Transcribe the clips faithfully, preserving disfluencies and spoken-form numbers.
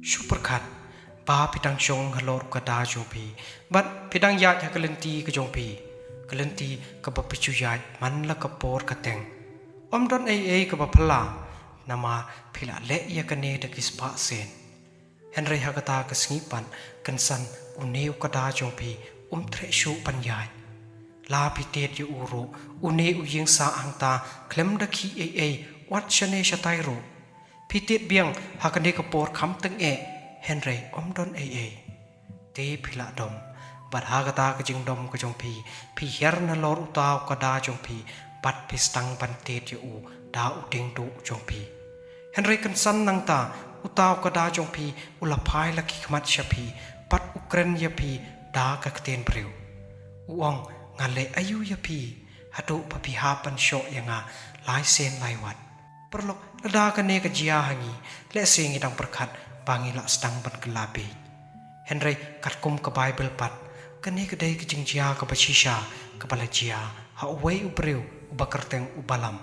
Shu pyrkhat ba phi dang shong halor u kada jong phi bad phi dang ïaid ha ka lynti ka jong phi, ka lynti kaba phi ju ïaid man la ka por ka teng. Ym don ei ei kaba phylla, namar phi la leh ïa kane da ki spah sien. Hynrei ha kata ka sngi pat, kynsan une u kada jong phi um treh shuh ban ïaid. La phi tied ïa u ruh, une u ïeng sah hangta khlem da khih ei ei, wat shane shatai ruh. Phi tied biang ha kane ka por kham tyngeh, hynrei ym don ei ei. Te phi la dom, bad ha kata ka jingdom ka jong phi, phi hiar nalor uta u kada jong phi, bad phi sdang ban tied ïa u da u dieng duh jong phi. Hynrei kynsan nangta, uta u kada jong phi u la phai la ki khmat sha phi, bad u kren ïa phi da ka ktien briew. U ong, nga leh aïu ïa phi, haduh ba phi hap ban shoh ïa nga lai sien lai wat. Paralok, lada kane ka jia ha ngi, lehse ngi dang pyrkhat ba ngi lah sdang ban kylla bieit. Hynrei katkum ka Baibl pat, kane ka dei ka jingjia kaba shisha kaba la jia ha uwei u briew uba kyrteng u Balam.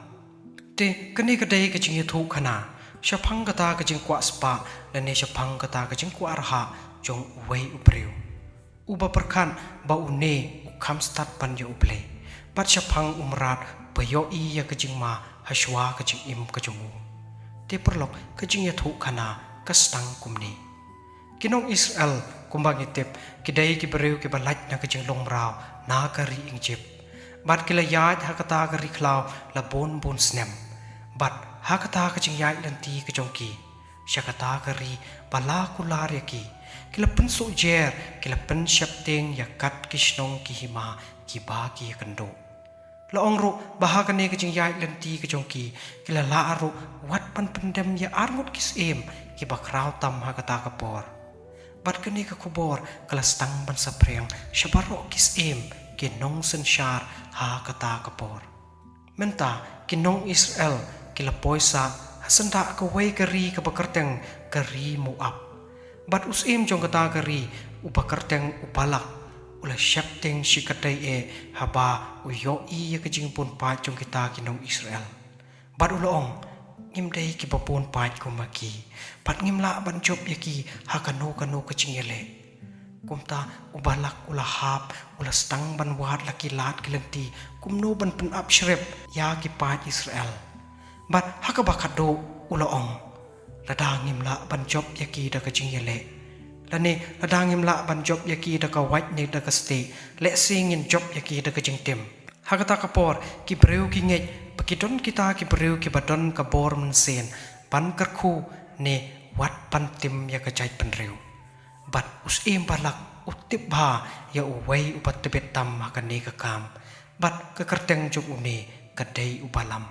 Te kane ka dei ka jingïathuhkhana shaphang kata ka jingkwah spah lane shaphang kata ka jingkwah rhah jong uwei u briew uba pyrkhat ba une u kham stad ban ïa U Blei, bad shaphang u mrad ba ïohi ïa ka jingma hashwa ka jingim ka jong u. Te paralok, ka jingïathuhkhana ka sdang kumne. Ki nong Israel, kumba ngi tip, ki dei ki briew kiba lait na ka jinglong mraw na ka ri Ijipt. Bad ki la ïaid ha kata ka ri khlaw la bun bun snem. Bad ha kata ka jingïaid lynti ka jong ki sha kata ka ri ba la kular ïa ki, ki la pynsuh jer, ki la pynsheptieng ïa kat ki shnong ki hima kiba ki ïakynduh. La ong ruh ba ha kane ka jingïaid lynti ka jong ki, ki la lah ruh wat ban pyndem ïa arngut ki syiem kiba khraw tam ha kata ka por. Bad kane ka khubor ka la sdang ban saphriang sha baroh ki syiem ki nongsynshar ha kata ka por. Mynta ki nong Israel ki la poi sah ha syndah kawei ka ri kaba kyrteng ka ri Moab. Bad u syiem jong kata ka ri uba kyrteng u Balak u la sheptieng shikatdei eh haba u ïohi ïa ka jingbun paid jong kita ki nong Israel. Bad u la ong, ngim dei kiba bun paid kumba ki, bad ngim lah ban jop ïa ki ha kano kano ka jingïaleh. Kumta u Balak u la hap, u la sdang ban wad la ki lad ki lynti kumno ban pynap shrep ïa ki paid Israel. Bad ha kaba khadduh u la ong, lada ngim lah ban jop ïa ki da ka jingïaleh, lane lada ngim lah ban jop ïa ki da ka wait ne da ka stieh, lehse ngin jop ïa ki da ka jingtim. Ha kata ka por ki briew ki ngeit ba ki don kita ki briew kiba don ka bor mynsiem ban kyrkhu ne wat ban tim ïa ka jaitbynriew. Bad u syiem Balak u tip bha ïa uwei uba tbit tam ha kane ka kam, bad ka kyrteng jong une ka dei u Balam.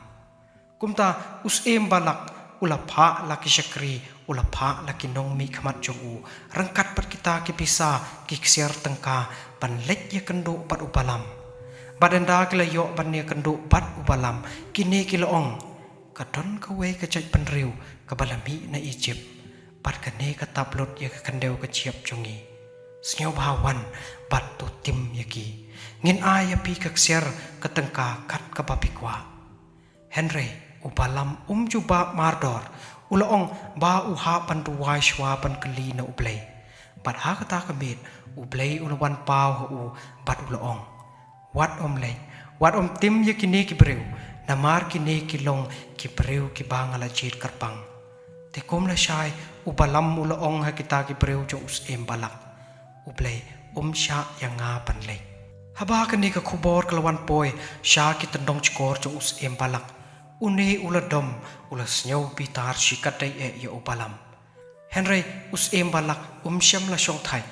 Kumta u syiem Balak u la phah la ki shakri, u la phah la ki nongmihkhmat jong u, ryngkat bad kita ki pisa ki ksiar tyngka ban leit ïakynduh bad u Balam. Bad ynda ki la ïoh ban ïakynduh bad u Balam, kine ki la ong, ka don kawei ka jaitbynriew kaba la mih na Ijipt, bad kane ka tap lut ïa ka khyndew ka jop jong ngi. Sngewbha wan bad to tim ïa ki. Ngin ai ïa phi ka ksiar ka tyngka kat kaba phi kwah. Hynrei u Balam um jubab mardor, u la ong ba u hap ban duwai shuwa ban kylli na U Blei. Bad ha kata ka miet U Blei u la wan paw ha u bad u la ong, wat ym leit, wat ym tim ïa kine ki briew, namar kine ki long ki briew kiba nga la jied kyrpang. Te kum lashai u Balam u la ong ha kita ki briew jong u syiem Balak, U Blei um shah ïa nga ban leit. Haba kane ka khubor ka la wan poi sha ki tyndong shkor jong u syiem Balak, une u la dom, u la sngew bitar shikatdei eh ïa u Balam. Hynrei u syiem Balak um shym la shong thait,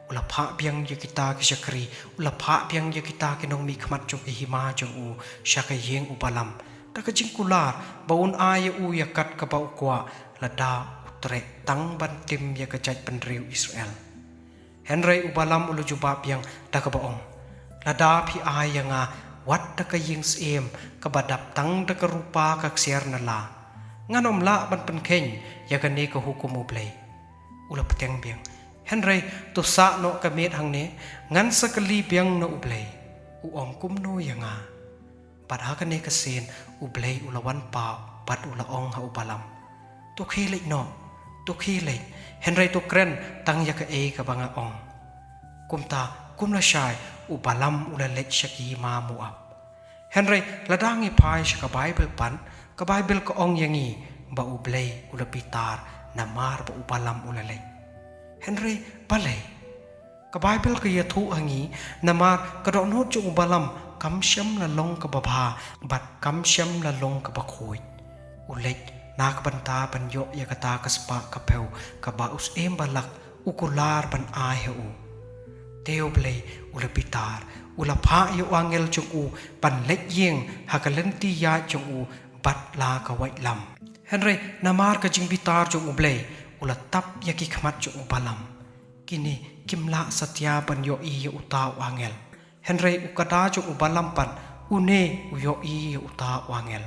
u la phah biang ïa kita ki shakri, u la phah biang ïa kita ki nongmihkhmat jong ki hima jong u sha ka ïing u Balam, da ka jingkular ba un ai ïa u ïa kat kaba u kwah lada u treh tang ban tim ïa ka jaitbynriew Israel. Hynrei u Balam u la jubab biang da kaba ong, lada phi ai ïa nga wat da ka ïing syiem kaba dap tang da ka rupa ka ksiar na la, ngan ym lah ban pynkheiñ ïa kane ka hukum U Blei. U la bteng biang, hynrei to sah noh ka miet hangne, ngan sa kylli biang na U Blei, u ong kumno ïa nga. Bad ha kane ka sien U Blei u la wan paw bad u la ong ha u Balam, to khie leit noh, to khie leit, Hynrei to kren tang ïa kaei kaba nga ong. Kumta, kum lashai, u Balam u la leit sha ki hima Moab. Hynrei lada ngi phai sha ka Baibl pat, ka Baibl ka ong ïa ngi ba U Blei u la bitar namar ba u Balam u la leit. Hynrei balei? Ka Baibl ka ïathuh ha ngi, namar ka dohnud jong u Balam kam shym la long kaba bha bad kam shym la long kaba khuid. U leit na ka bynta ban ïoh ïa kata ka spah ka phew kaba u syiem Balak u kular ban ai ha u. Te U Blei u la bitar, u la phah ïa u angel jong u ban leit ïeng ha ka lynti ïaid jong u bad la ka waitlam. Hynrei namar ka jingbitar jong U Blei, u la tap ïa ki khmat jong u Balam. Kine kim lah satia ban ïohi ïa uta u angel. Hynrei u kada jong u Balam pat, une u ïohi ïa uta u angel.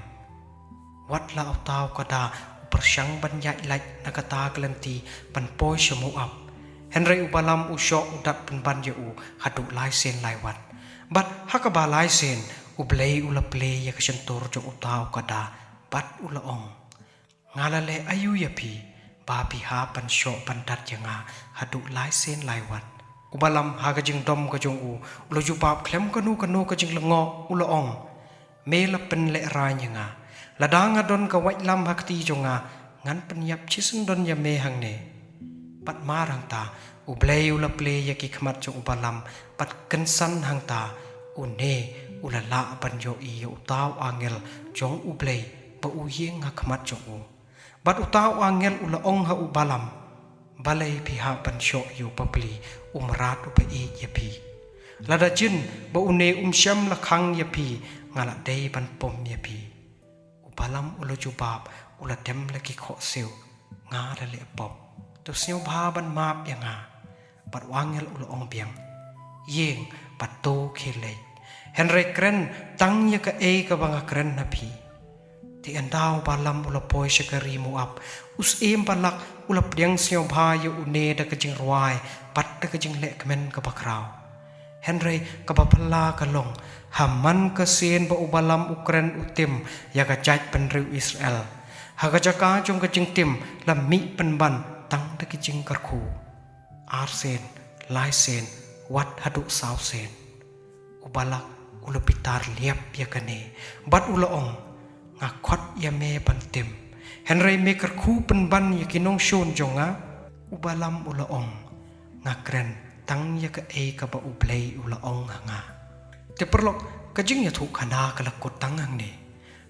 Wat la uta u kada u pyrshang ban ïaid lait na kata ka lynti ban poi sha Moab. Hynrei u Balam u shoh u dat pynban ïa u haduh lai sien lai wat. Bad ha kaba lai sien, U Blei u la plie ïa ka shyntur jong uta u kada bad u la ong, nga la leh aïu ïa phi ba phi hap ban shoh ban dat ïa nga haduh lai sien lai wat? U Balam ha ka jingdom ka jong u, u la jubab khlem kano kano ka jinglyngngoh, u la ong, me la pynlehrain ïa nga. Lada nga don ka waitlam ha kti jong nga, ngan pynïap shisyndon ïa me hangne. Bad mar hangta, U Blei u la plie ïa ki khmat jong u Balam, bad kynsan hangta, une u la lah ban ïohi ïa uta u angel jong U Blei ba u ïeng ha khmat jong u. Bad uta u angel u la ong ha u Balam, balei phi hap ban shoh ïa u bapli, u mrad uba ïeit ïa phi? Lada jin ba une um shym la khang ïa phi, nga la dei ban pom ïa phi. U Balam u la jubab, u la dem la ki khohsiew, nga la leh pop. To sngewbha ban map ïa nga. Bad u angel u la ong biang, ïeng bad to khie leit. Hynrei kren tang ïa kaei kaba nga kren ha phi. Te ynda u Balam u la poi sha ka ri Moab, u syiem Balak u la pdiang sngewbha ïa une da ka jingrwai bad da ka jinglehkmen kaba khraw. Hynrei kaba phylla ka long, ha man ka sien ba u Balam u kren u tim ïa ka jaitbynriew Israel, ha ka jaka jong ka jingtim la mih pynban tang da ki jingkyrkhu. Ar sien, lai sien, wat haduh saw sien. U Balak u la bitar liap ïa kane bad u la ong, nga khot ïa me ban tim, hynrei me kyrkhu pynban ïa ki nongshun jong nga. U Balam u la ong, nga kren tang ïa kaei kaba U Blei u la ong ha nga. Te paralok, ka jingïathuhkhana ka la kut tang hangne.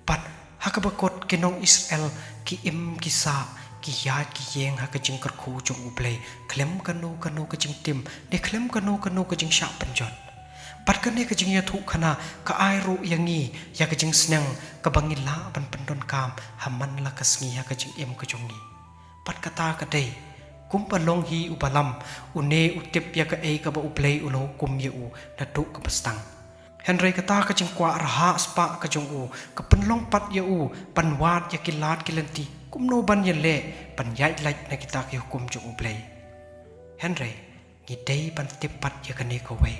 Bad ha kaba kut ki nong Israel ki im ki sah, ki ïaid ki ïeng ha ka jingkyrkhu jong U Blei khlem kano kano ka jingtim ne khlem kano kano ka jingshah pynjot. Bad kane ka jingïathuhkhana ka ai ruh ïa ngi ïa ka jingsneng kaba ngi lah ban pyndonkam ha man la ka sngi ha ka jingim ka jong ngi. Bad kata ka dei, kumba long hi u Balam, une u tip ïa kaei kaba U Blei u la hukum ïa u naduh kaba sdang. Hynrei kata ka jingkwah rhah spah ka jong u ka pynlong pat ïa u ban wad ïa ki lad ki lynti kumno ban ïaleh ban ïaid lait na kita ki hukum jong U Blei. Hynrei ngi dei ban tip pat ïa kane kawei,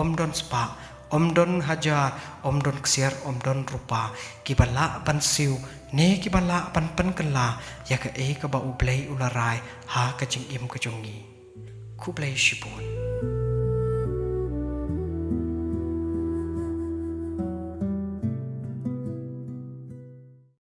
ym don spah, ym don hajar, ym don ksiar, ym don rupa kiba lah ban siew ne kiba lah ban pynkylla ïa kaei kaba U Blei u la rai ha ka jingim ka jong ngi. Khublei shibun.